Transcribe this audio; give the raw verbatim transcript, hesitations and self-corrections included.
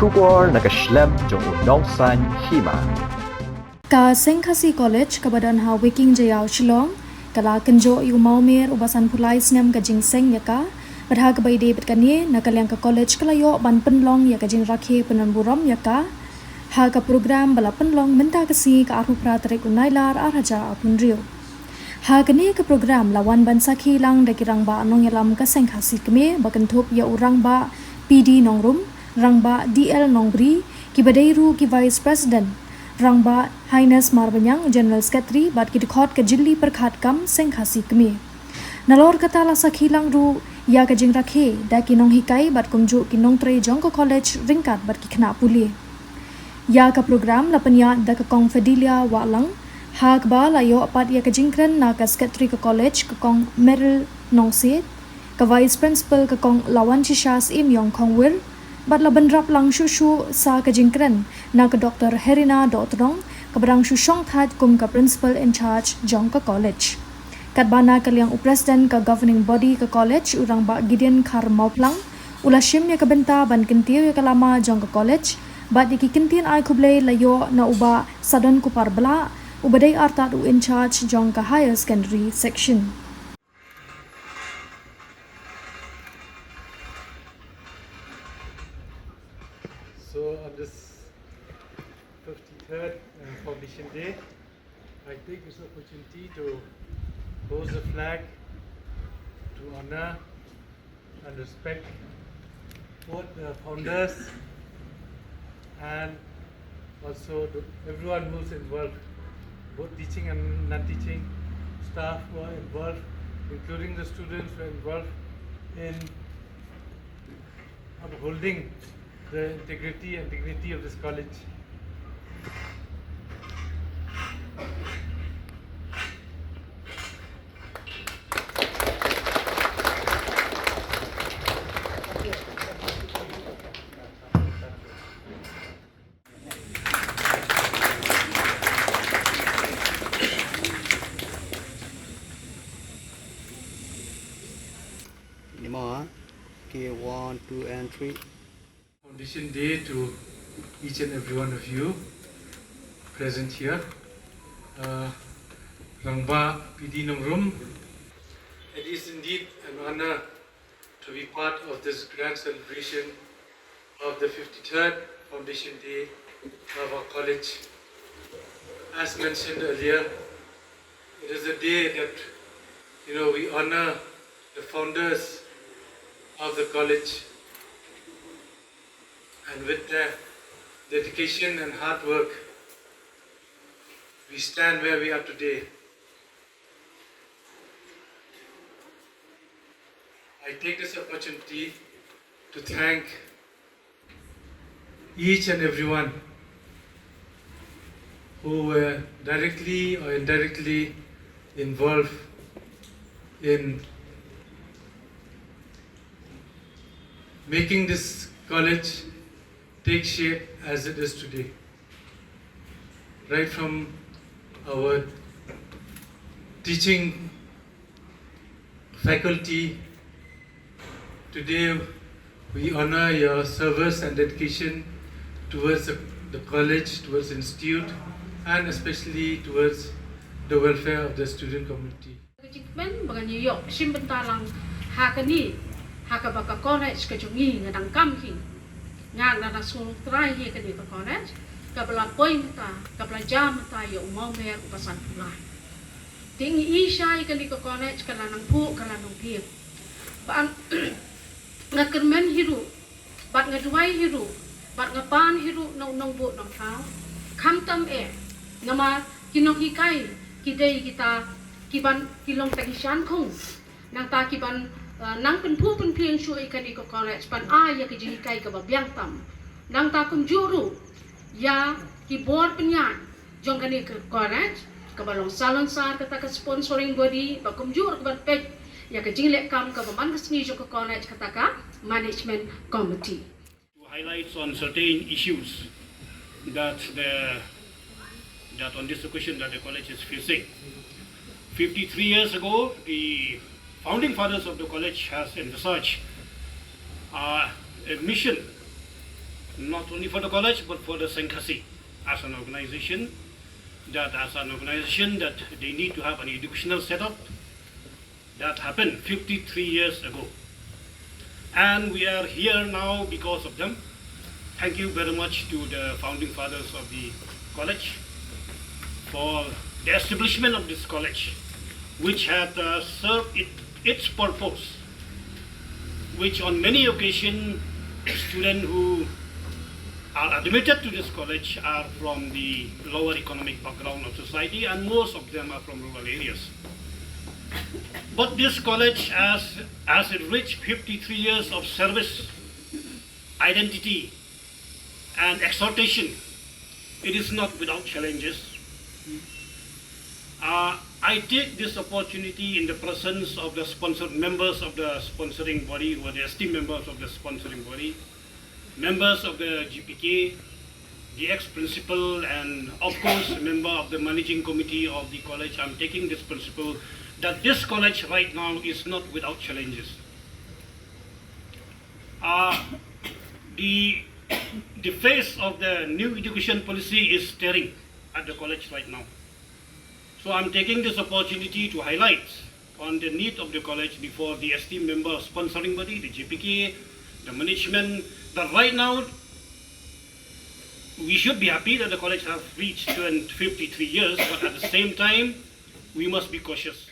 Khubor na ka shlem jong u nongsaiñ hima. Ka Seng Khasi College kaba don ha Wiking Jaiaw Shillong ka la kynjoh ïa u mawmer uba sanphew lai snem ka jingseng ïa ka, bad ha kaba ïadei bad kane, na ka liang ka college ka la ïoh ban pynlong ïa ka jingrakhe pyndonburom ïa ka ha ka program ba la pynlong mynta ka sngi, ka arphew phra tarik u Nailar ar hajar arphew hynriew. Ha kane ka program la wan ban sakhi lang da ki rangbah nongïalam ka Seng Khasi Kmie, ba kynthup ïa u Rangbah P D Nongrum, Rangbah D L Nongbri, kiba dei ruh ki Vice President, Rangbah Haines Marbaniang, General Secretary, bad ki dkhot ka jylli pyrkhat kam Seng Khasi Kmie. Nalor kata, la sakhi lang ruh ïa ka jingrakhe da ki nonghikai bad kumjuh ki nongtrei jong ka college ryngkat bad ki khynnah pule. Ïa ka program la pynïaid da ka Kong Fidelia Wahlang, ha kaba la ïoh pat ïa ka jingkren na ka Secretary ka college, ka Kong Merrill Nongsiej, ka Vice Principal, ka Kong Lawanshisha Syiemiong Khongwir, bad la bynrap lang shuh shuh sa ka jingkren na ka Doctor Herina Dohtdong, kaba dang shu shongthait kum ka Principal in Charge jong ka college. Katba na ka liang u President ka Governing Body ka college, u Rangbah Gideon Kharmawphlang, u la shim ïa ka bynta ban kyntiew ïa ka lama jong ka college bad ïa ki kyntien ai khublei la ïoh na u Bah Sadonkupar Blah, uba dei artat u in charge jong ka Higher Secondary Section. So on this fifty-third uh, Foundation Day, I take this opportunity to raise the flag to honor and respect both the founders and also to everyone who's involved, both teaching and non-teaching staff who are involved, including the students who are involved in upholding the integrity and dignity of this college. Anymore? Okay, one, two, and three. Foundation Day to each and every one of you present here. Uh, Rangbah P D Nongrum, it is indeed an honor to be part of this grand celebration of the fifty-third Foundation Day of our college. As mentioned earlier, it is a day that, you know, we honor the founders of the college, and with their dedication and hard work, we stand where we are today. I take this opportunity to thank each and everyone who were directly or indirectly involved in making this college take shape as it is today. Right from our teaching faculty, today we honor your service and dedication towards the, the college, towards the institute, and especially towards the welfare of the student community. Ka jingkmen ba ngan ïoh shim bynta lang ha kane, ha kaba ka college ka jong ngi nga dang kam hi. Nga nga dang sngewtrai hi kane ka college, kaba la poi mynta, kaba la jam mynta ïa u mawmer uba san phew lai. Te ngi i shai kane ka college ka la nang phuh, ka la nang phuh. Ba nga kyrmen hi ruh, bad nga duwai hi ruh, bad nga pan hi ruh na u nongbuh nongthaw. Khamtam eh, namar ki nonghikai ki dei kita kiban ki long tang shan khung. Nangta kiban, eh, nang pynphuh pynphieng shuh ïa kane ka college ban ai ïa ka jinghikai kaba biang tam. Nangta kumjuh ruh ïa ki bor pynïaid jong kane ka college, kaba long salonsar kata ka sponsoring body, ba kumjuh ruh kaban peit ïa ka jingleh kam kaba man ka sngi jong ka college, kata ka management committee. To highlight on certain issues that the, that on this occasion that the college is facing. Fifty-three years ago, the founding fathers of the college has envisaged, uh, a mission not only for the college but for the Sengkhasi as an organization, that as an organization that they need to have an educational setup that happened fifty-three years ago. And we are here now because of them. Thank you very much to the founding fathers of the college for the establishment of this college, which had uh, served it, its purpose, which on many occasions students who are admitted to this college are from the lower economic background of society, and most of them are from rural areas. But this college, as, as it reached fifty-three years of service, identity, and exhortation, it is not without challenges. Uh, I take this opportunity in the presence of the sponsored members of the sponsoring body, who are the esteemed members of the sponsoring body, members of the G P K, the ex-principal, and of course, a member of the managing committee of the college. I'm taking this principle that this college right now is not without challenges. Uh, the, the face of the new education policy is staring at the college right now. So I'm taking this opportunity to highlight on the need of the college before the esteemed member sponsoring body, the G P K, the management, that right now we should be happy that the college has reached fifty-three years, but at the same time, we must be cautious.